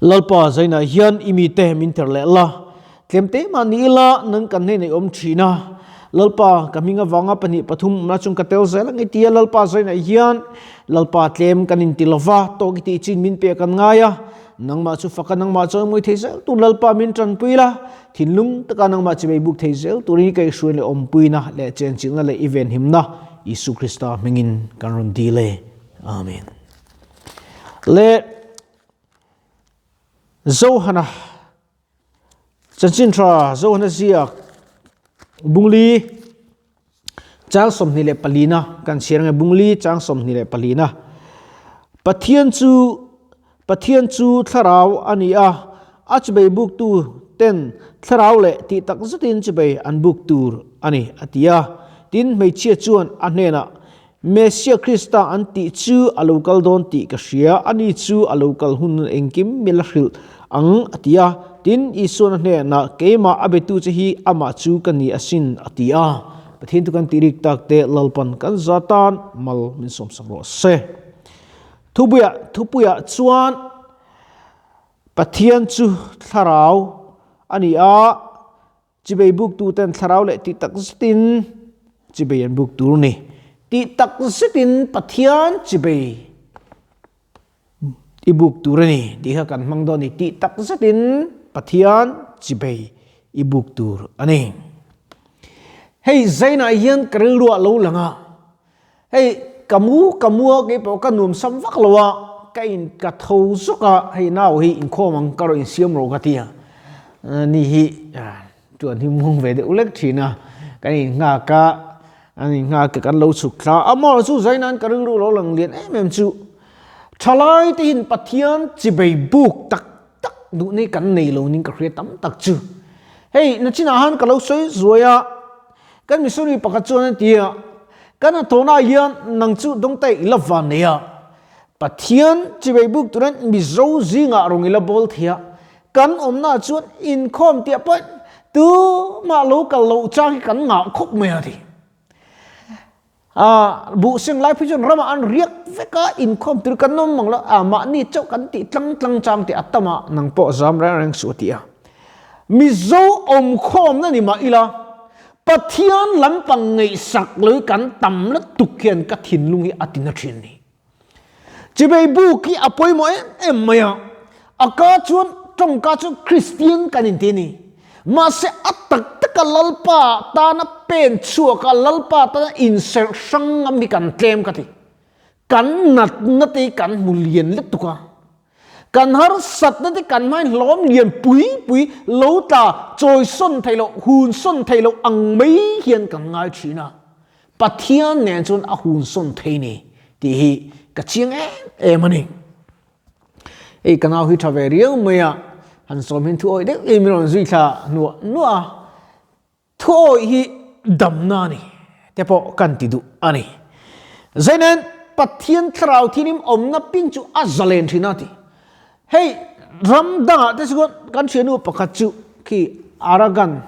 Lalpa zainah hian i mite min ter leh la, tlemte mah ni ila nang kan hnenah i awm thin a. Lalpa, ka hming avanga pahnih pathum awmna chung ka tel zel ang i ti a, Lalpa zainah hian Lalpa tlem kan inti lo va, tawk i tih chin min pek an ngai a. Nangmah chu faka nangmah chuan mawi thei zel tur Lalpa min tanpui la, thinlung taka nangmah chimei buk thei zel turin i kaihhruain leh awmpuina leh chenchilhna leh i venhimna Isu Krista hmingin kan rawn dil e. Amen. Le Zohana Chanchin tha Zohana ziak Bungli chang 24 na kan chhiar nge Bungli chang 24 na Pathian chu Pathian chu thlarau a ni a, a chubei buktu ten thlarau leh tih tak zetin chubei an buk tur a ni a ti a. Tin, hmeichhia chuan a hnenah, Messia Krista an tih chu a lo kal dawn tih ka hria, ani chu a lo kal hun engkim mi la hrilh ang, a ti a. Tin, Isuan a hnenah, Keimah a betu che hi amah chu ka ni asin, a ti a. Pathian chu kan tih rik tak te Lalpan kan za tan mal min sawmsak rawh se. Thupuiah thupuiah chuan Pathian chu thlarau a ni a, Chibei buktu ten thlarau leh tih tak zetin chibei an buk tur ni. Tih tak zetin Pathian chibei i buk tur a ni tih kha kan hmang dawn a ni. Tih tak zetin Pathian chibei i buk tur a ni. Hei zainah hian ka rilruah lo lang a, hei ka mu ka mu a keipawh ka nuam sam vak lo a, ka in ka tho zawk a, hei nau hi inkhawm ang ka rawn insiam rawh ka ti a, ni hi chuan hi muang ve deuh lek thin a, kan in nghak a, an in nghak a kan lo chhuk thla a, amaw chu zaina'n ka rilru lo lang lian em em chu thalai te hian Pathian chibei buk tak tak duh nei kan nei lo ning ka hria tam tak chu. Hei nachinah han ka lo sawi zuai a, Kan missionary pakhat chuan a ti a, Kan hnathawhnaah hian nang chu dawngtai i la van nei a, Pathian chivei buk turin Mizo zingah rawn i la bawl thei a, kan awmnaah chuan inkhawm tiah pawhin tumah lo kal loh chang hi kan ngah khawp mai a ti. Buh seng lai phei chuan ramah an riak vek a, inkhawm tur kan awm mang lo, mahni chauh kan tih tlang tlang chang tih a tam a, nang pawh zam reng reng suh a ti a. Mizo awmkhawmna ni mah ila, Pathian lampang ngaihsak lo hi kan tam lutuk hian ka thinlung hi a tina thin ni. Chibei buk hi a pawimawh em em mai a, a ka chuan tawngka chu Kristian kan inti a ni. Mahse a tak taka Lalpa tana pen chhuak a, Lalpa tana inserh hrang ngam hi kan tlem ka ti. Kan natna te hi kan hmu lian lutuk a. Kan harsatna te kan hmain hlawm lian pui pui lo tla chawi sawn theih loh, hun sawn theih loh ang mai hian kan ngai thin a. Pathian nen chuan a hun sawn thei ni tih hi ka chiang em em a ni. Hei ka nau hi tha ve riau mai a, han sawm hian thu awih deuh in min rawn zui thla nuah nuah a. Thu awih hi damna a ni te pawh kan ti duh a ni. Zainen Pathian thlarau thilim awmna ping chu a zalen thin a ti. Hei ram dangah te chuan kan thiannu pakhat chu khi Arakan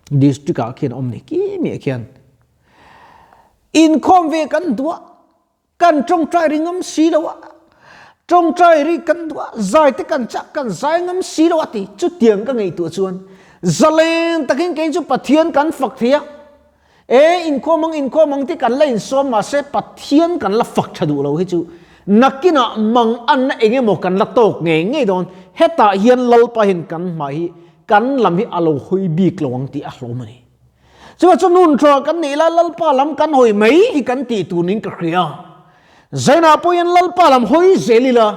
district ah khian awm ni ki miah khian inkhawm ve kan duh a. Kan tawngtai ri ngam si lo a, tawngtai ri kan duh a, zai te kan chak kan zai ngam si lo a ti. Chutiang ka ngaihtuah chuan zalen takin kei chu Pathian kan fak thei a, e inkhawm ang inkhawm ang tih kan la insawm mahse Pathian kan la fak tha duh lo hi chu nakinah mang anna eng emaw kan la tawk ngei ngei dawn. Hetah hian Lalpa hian kan hmai hi kan lam hi a lo hawi bik lo ang tih a hlawm a ni. Chuvah chu nun tha kan nih lai Lalpa lam kan hawi mai hi kan tih tunin ka hria. Zainah pawhin Lalpa lam hawi zel ila,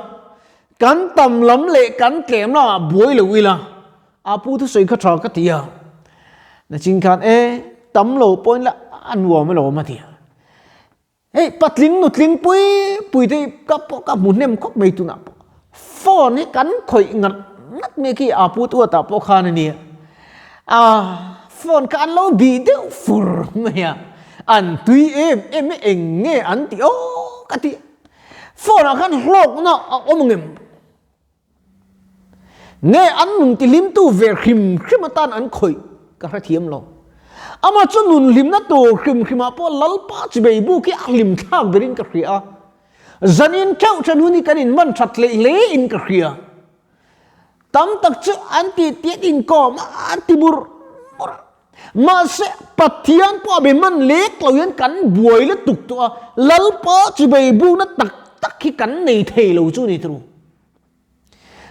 kan tam lam leh kan tlem lamah buai lo ila, a pu thusawi kha tha ka ti a. Nachin khan e, tam lo pawhin la a nuam alawm a ti a. Hei patling nutling pui pui te ka pawh ka hmu hnem khawp mai tunah pawh phone hi kan khawih ngat ngat mai khi a pu tu atah pawh khan a nia a phone kha an lo bih deuh fur mai a an tui em em mai eng nge an tih aw ka ti phone ah khan hlawkna a awm ang em Nge an nun tihlimtu ve hrim hrim atan an khawih ka hrethiam lo. Amah chu nun hlimna tur hrim hrimah pawh Lalpa chibei buk hi a hlim thlak berin ka hria a. Zanin theuh then hun hi kan inman that hlei hlein ka hria. Tam tak chu an ti tiat inkawm a, an ti bur bur a. Mahse, Pathian pawh a be hman lek lo hian kan buai lutuk tawh a, Lalpa chibei bukna tak tak hi kan nei thei lo chu ni turu.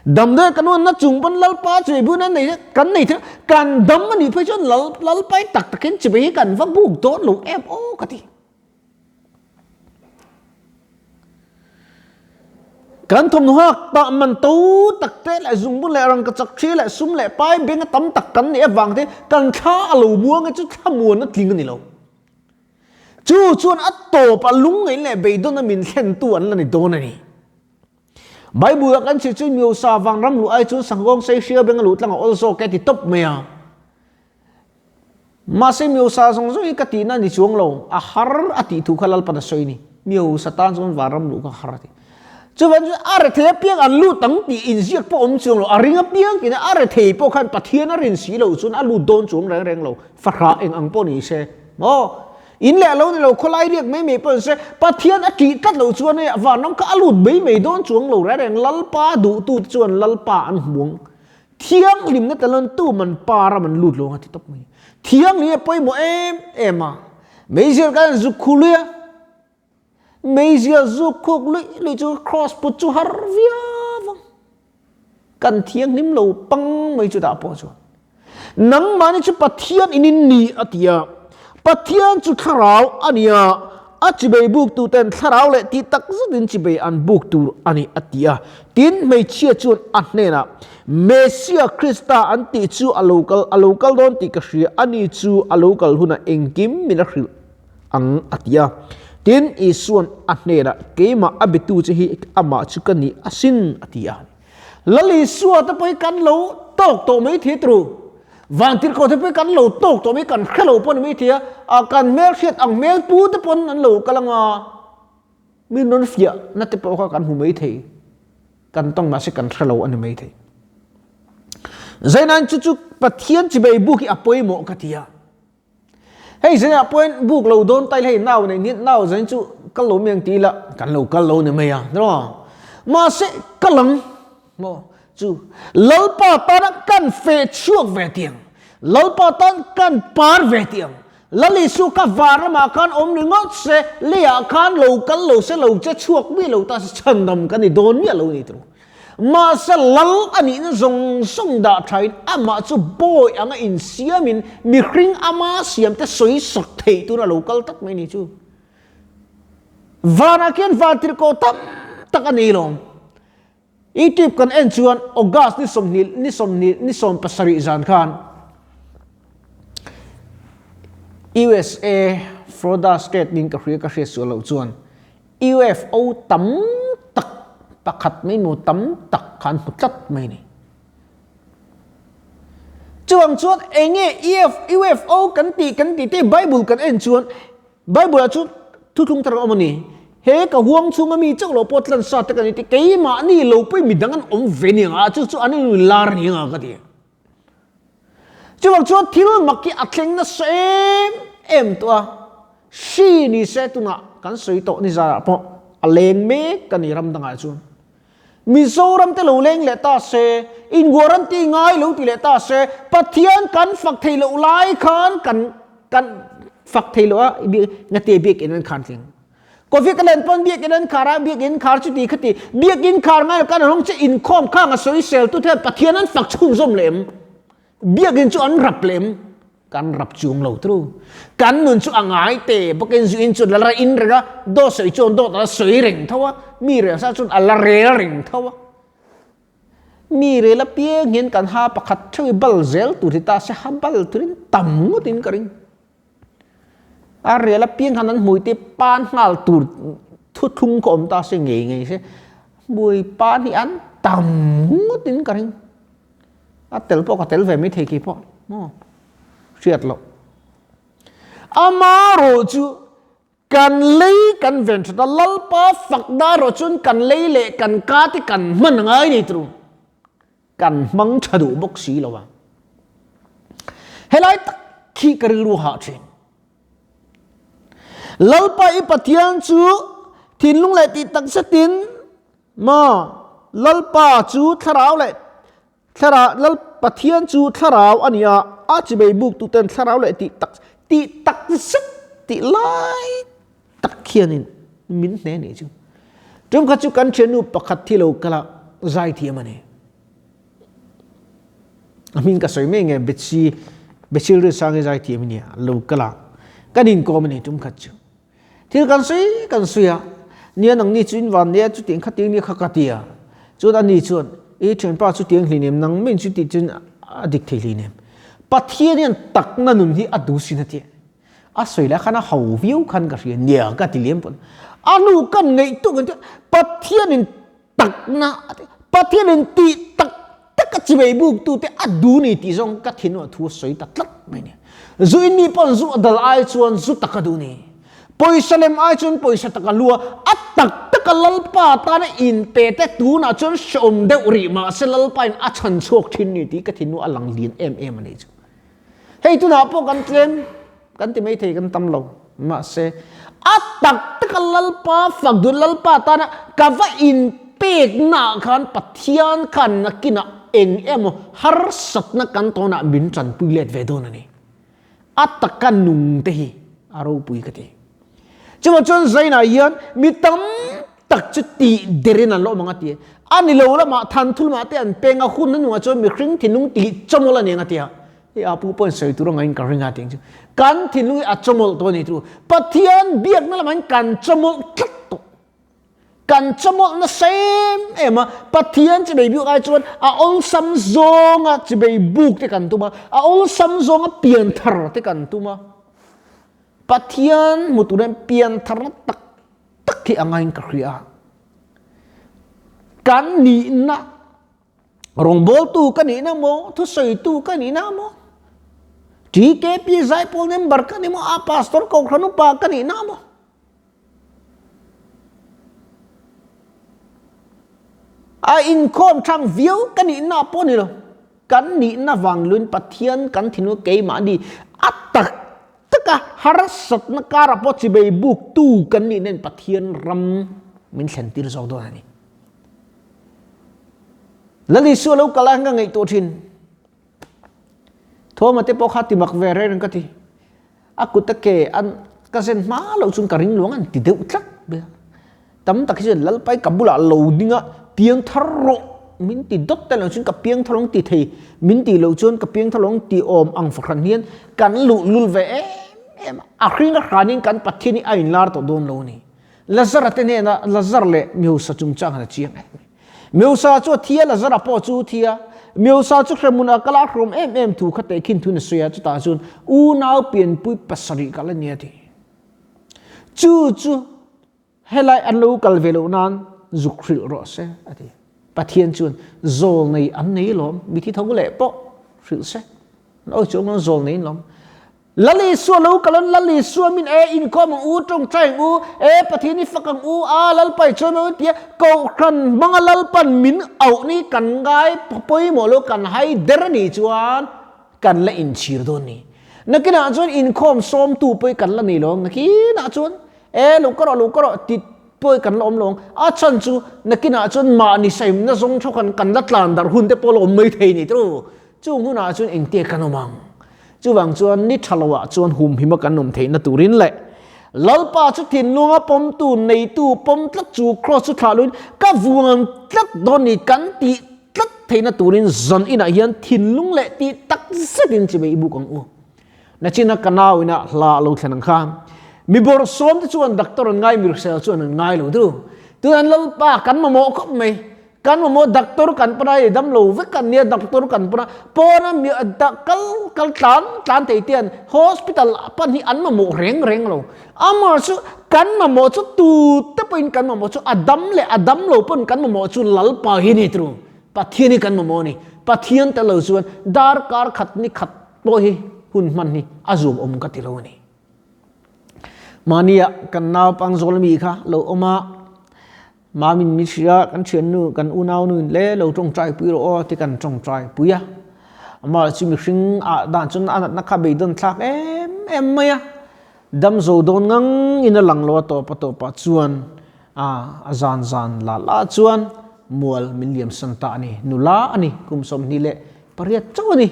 Damdawi kan uanna chung pawn Lalpa chibei bukna nei kan nei thei kan dam a nih phei chuan Lalpa hi tak takin chibei hi kan va buk dawn lo em aw ka ti. Kan thawmhnaw hak tah man to tak te leh zungbun leh rangkachak thi leh sum leh pai benga tam tak kan neih avang te kan thla a lo muang e chu thlamuan a tling a ni lo. Chu chuan a tawp a lungngaih leh beidawn a min thlentu an la ni dawn a ni. Bible a kan chhiar chu Miosa vang ram luh ai chuan Sanghawng sei hria benga luh tlang a awl zawk e ti tawp mai a. Mahse Miosa zawng zawng hi ka tihna a ni chuang lo, a har a tih thu kha Lalpan a sawi a ni. Miosa tan chuan vanram luh kha a har a ti. Chuvang chuan a rethei apiang an lut ang tih inziak pawh awm chuang lo, a ring apiang tihna a rethei pawh khan Pathian a rin si loh chuan a lut dawn chuang reng reng lo, fahrah eng ang pawh ni se maw? In leh lo ni lo, khawlai riak mai mai pawh ni se, Pathian a ṭih tlat loh chuan hei vanram kha a lut mai mai dawn chuang lo reng reng, Lalpa duhtute chuan Lalpa an hmu ang. Thianghlimna tel an tu man pa ram an lut lo ang a ti tawp mai. Thianghlim a pawimawh em em a, meizial kan zuk khu lui a, meizial zuk khuk luih luih chu cross put chu har viau ang. Kan thianghlim lo pang mai chutah pawh chuan. Nangmahni chu Pathian in in ni a ti a, Pathian chu thlarau a ni a, a chibei buk tuten thlarau leh tih tak zetin chibei an buk tur a ni a ti a. Tin, hmeichhia chuan a hnenah, Messia Krista an tih chu a lo kal, a lo kal dawn tih ka hria, ani chu a lo kal hunah engkim min a hrilh ang a ti a. Tin, Isua'n a hnenah, Keimah a betu che hi amah chu ka ni asin a ti a. Lal Isua te pawh hi kan lo tawk tawh mai thei tru. Vantirhkoh te pawh hi kan lo tawk tawh mai, kan hre lo pawh ni mai thei a, a kan hmel hriat ang hmel pu te pawn an lo kal anga mi rawn fiah na te pawh kha kan hmu mai thei. Kan tawng mahse kan hre lo a ni mai thei. Zainain chu chu Pathian chibei buk hi a pawimawh ka ti a. Hei zan ah pawhin buk lo dawn ta ila hei nau nei ni nau zan chu kal lo mai ang ti ila kan lo kal lo ni mai a ni maw? Mahse kal ang maw chu Lalpa tana kan feh chhuak ve tiang Lalpa tan kan par ve tiang Lal Isu kha van ramah khan awm ringawt se leiah khan lo kal lo se lo che chhuak miah lo ta se chhandam kan ni dawn miah lo ni tawh. Mahse lal a nihna zawng zawng dah thain amah chu bawi anga insiamin mihring ama siamte sawi sak theih tur a lo kal tak mai ni chu. Vanah khian vantirhkoh tam tak a nei lawm. YouTube kan en chuan August ni 20 ni 20 ni 17 zan khan USA Florida state nin ka hria ka hriat sual loh chuan UFO tam tak pakhat mai maw tam tak kha an hmu tlat mai a ni. Chuvang chuan enge UFO kan tih kan tih te Bible kan en chuan Bible ah chuan thuthlung thar a awm a ni. He ka huang chhunga mi chauh lo pawh tlan sa te kan ni te keimahni lo pawhin midang an awm ve ni ang a chu chu an inlar ni ang a ka ti. Chuvang chuan thil mak hi a thleng nasa em em tawh a, hri ni se tunah kan sawi tawh ni zarah pawh a leng mek ka ni ram dangah chuan. Mizoram te lo leng leh ta se, in guarantee ngai lo ti leh ta se, Pathian kan fak thei loh lai khan kan kan fak thei loh a, ngate biakinn an khan tling. Coffee ka len pawn biakinn an khar a, biakinn khar chu ti kha ti, biakinn khar ngai lo kan rawng che inkhawm khang a sawisel tu te Pathian an fak chhunzawm lem, biakinn chu an rap lem, kan rap chuang lo tru. Kan nun chu a ngai te bawkin zu in chuan la ra in reng a, dawt sawi chuan dawt a la sawi reng tho a, mi rel sa chuan a la rel reng tho a. Mi rel apiang hian kan ha pakhat theuh i bal zel tur hi ta se ha bal turin tam ngawtin ka ring. A rial apiang khan an hmui te pan nghal tur thuthlung kha awm ta se ngei ngei se hmui pan hi an tam ngawt in ka ring. A tel pawh ka tel ve mai thei khi pawh maw hriat loh. Amarawh chu kan lei kan ven that a Lalpa fak na erawh chuan kan lei leh kan ka te kan hman ngai ni turu. Kan hmang tha duh bawk si lo a. Helai tak khi ka rilru hah thin. Lalpa i Pathian chu thinlung leh tih tak zetin maw Lalpa chu thlarau leh. Thlarau Lal Pathian chu thlarau a ni a, a chibei buk tuten thlarau leh tih tak tih tak zet tih lai tak hianin min hne nih chu. Tum kha chu kan thiannu pakhat thi lo kala zai thiam a ni. A hming ka sawi mai nge Betsy Betsy Rinsangi zai thiam a nia lo kala kan inkawm a ni tum khat chu. Thil kan sawi kan sawi a, nia nangni chu in van nia chutiang khatiang nia kha ka ti a, chuan ani chuan i thianpa chutiang hlinem nang min chu tih chuan a dik thei hlinem. Pathian hian takna nun hi a duh sin a ti a, a sawi lai khan a ho viau khan ka hria nia ka ti liam pawn. A nu kan ngaihtuah kan ti a, Pathianin takna a ti, Pathianin tih tak tak a chivei buk tute a du ni tih zawng ka thinlung a thu a sawi ta tlat mai ni. Zu in mi pawn zu a dal ai chuan zu tak a duh ni. Pawisa lem ai chuan pawisa tak a lu a, a tak tak a Lalpa tana inpe te tunah chuan hreawm deuh rih mahse Lalpa in a chhan chhuak thin ni tih ka thinlung a lang lian em em a nih chu. Hei tunah pawh kan tlem kan ti mai thei kan tam lo mahse a tak tak a Lalpa fak duh Lalpa tana ka va inpekna ah khan Pathian khan nakinah eng emaw harsatna kan tawnah min tanpui let ve dawn a ni. A taka nung te hi a ropui ka ti. Chuvang chuan Zainah hian mi tam tak chu tih derin an lo awm ang a ti a. A ni lo lamah than thul mah te an peng a, hun a nungah chuan mihring thinlung tih chawmawlh a ni ang a ti a. Hei a pu pawhin sawi tur a ngaiin ka ring a ti ang chu. Kan thinlung hi a chawmawlh tawh a ni chu. Pathian biakna lamah hian kan chawmawlh tlat tawh. Kan chawmawlh nasa em em a, Pathian chibei buk ai chuan a awlsam zawnga chibei buk te kan tum a, a awlsam zawnga pianthar te kan tum a. Pathian hmu tur hian piantharna tak tak hi a ngaiin ka hria a. Kan nihna, rawngbawltu ka nihna maw, thusawitu ka nihna maw, TKP Zaipawl member ka ni maw, a pastor kohhran upa ka nihna maw, A inkhawm thang viau ka nihna pawh ni lo. Kan nihna vang luin Pathian kan thinlung keimahni a tak taka harsatna karah pawh chibei buktu kan nihna in Pathian ram min thlentir zawk dawn a ni. Lal Isua lo kal a ka ngaihtuah thin. Thawma te pawh kha ti mak ve reng ka ti. A kut a ke an ka zen hma loh chuan ka ring luang an ti deuh tlat mai a. Tam tak hi chuan Lalpai ka bulah lo ding a, piang thar rawh min ti dawt te lo chuan ka piang thar ang ti thei, min tih loh chuan ka piang thar ang ti awm ang fahran hian kan luh lul ve em em a. A hring a hranin kan Pathian hi a inlar tawh dawn lo a ni. Lazara te hnena Lazar leh Miosa chungchang han a chiang em mai. Miosa chu a thi a, Lazara pawh chu thi a. Miosa chu hremhmun ah kal a, a hrawm em em thu kha tehkhin thu in a sawi a, chutah chuan unau pianpui pasarih kal a ni a ti. Chu chu helai an lo kal ve loh nan zuk hrilh rawh se a ti. Pathian chuan zawl nei an nei lawm, mithi tho leh pawh hrilh se. An awi chuang zawl nei lawm. Lal Isua lo kal an Lal Isua min e inkhawm ang u, tawngtai ang u, e Pathian i fak ang u, a Lalpa i chuan ang u tia Kohhran hmanga Lalpan min auh ni kan ngai pawimawh lo kan hai der a nih chuan kan la inchhir dawn ni. Nakinah chuan inkhawm sawmtu pawh kan la nei lo ang, nakinah chuan e lo ka rawh lo ka rawh ti pawh kan la awm lo ang, a chhan chu nakinah chuan mahni saimna zawng thawk kan kan la tlan darh hun te pawh la awm mai thei ni tawh. Chung hunah chuan engtia kan awm ang? Chuvang chuan ni tha loah chuan humhima kan awm theihna turin leh Lalpa chu thinlunga pawmtu neitu pawm tlat chu kraws chu thlah luin ka vuan tlat dawn ni kan tih tlat theihna turin zan inah hian thinlung leh tih tak zetin chimei i buk ang u. Nachina ka nau ina hla a lo thlen ang kha. Mi bawrhsawm te chuan doctor an ngai, mirsel chuan an ngai lo deuh. Tunah Lalpa kan mamawh khawp mai. Kan mamawh doctor kan pana i dam lo vek kan nia doctor kan pana pawna mi kal kal tlan tlan thei te an hospital pan hi an mamawh reng reng lo. Amah chu kan mamawh chu tu te pawhin kan mamawh chu a dam leh a dam lo pawn kan mamawh chu Lalpa hi ni tru. Pathian hi kan mamawh a ni. Pathian tel lo chuan darkar khat ni khat pawh hi hun hman hi a zuam awm ka ti lo a ni. Mahnia kan naupang zawl mi kha lo awm a. Mamin mi hria kan thiannu kan unaunu in le lo tawngtai pui rawh aw ti kan tawngtai pui a. Amah chu mihring ah dan chuan a natna kha beidawn thlak em em mai a. Dam zo dawn ngang in a lang lo a tawp a tawp ah chuan a zan zan la la chuan. Mual min liam san ta a ni. Nula a ni, kum 28 chauh a ni.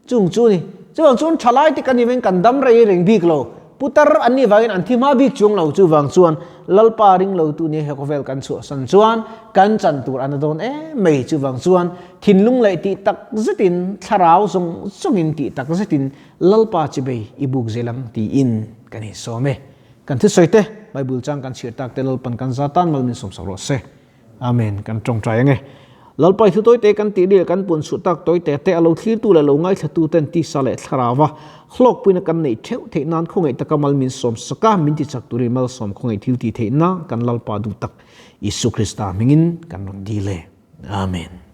Chung chu a ni. Chuvang chuan thalai te kan ni veng kan dam rei reng bik lo. Putar an nih vangin an thi hma bik chuang lo. Chuvang chuan Lalpa ring lo tu nia he khawvel kan chhuahsan chuan kan chan tur a na dawn em mai. Chuvang chuan thinlung leh tih tak zetin thlarau zawng zawngin tih tak zetin Lalpa chibei i buk zel ang tiin kan insawm e. Kan thusawi te, Bible chang kan chhiar tak te Lalpan kan za tan mal min sawmsak rawh se. Amen. Kan tawngtai ange. Lalpa i thu tawite kan tih leh kan pun chhuh tak tawite te a lo thlirtu leh lo ngaithlatu ten tisa leh thlarau a hlawkpuina kan neih theuh theih nan khawngaih taka mal min sawm sak a, min tichak turin malsawm khawngaih thil ti theih na kan Lalpa duh tak Isu Krista hmingin kan rawn dil e. Amen.